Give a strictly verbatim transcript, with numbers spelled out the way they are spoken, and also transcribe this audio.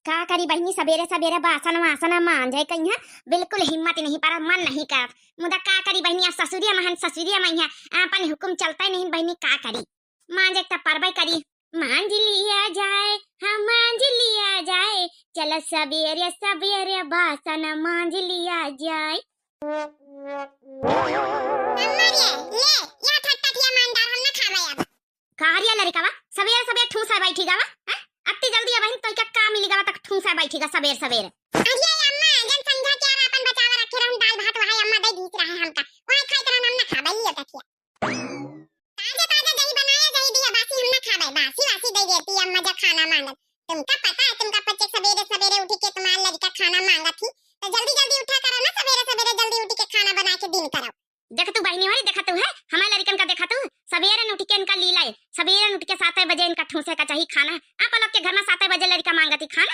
का करी बहिनी, सबेरे सबेरे बासन वासन मांजे कइहाँ, बिल्कुल हिम्मत नहीं, पर मन नहीं करत। मुदा का करी बहिनी, अब ससुरिया महन ससुरिया मइहाँ, आपन हुकुम चलता ही नहीं बहिनी, का करी? मांजे त परबे करी। मांज लिया जाए, हाँ मांज लिया जाए, चल सबेरे सबेरे बासन मांज लिया जाए। अम्मा रे, ले, या ठट्ठा ठिया मांदार, हम ना खाबे अब। का हरिया लड़िकावा, सबेरे सबेरे ठूसा बैठी गावा, हैं? अत्ती जल्दी अब बहिन तोइका का मिली गावा तक ठूसा बैठी गा सबेर सबेर। अरे अम्मा, जन संझा के आर आपन बचावा रखे रहन दाल भात वहाई अम्मा दे दीत रहे हमका। वहाई खाइत रहन हम ना खाबे लियो तकिया। ताजे ताजे दही बनाया दही दिया बासी हम ना खाबे, बासी वासी दे देती अम्मा जब खाना मांगत। तुमका पता है तुमका पच्चे सबेरे सबेरे उठी के तुम्हार लड़िका खाना मांगत ही,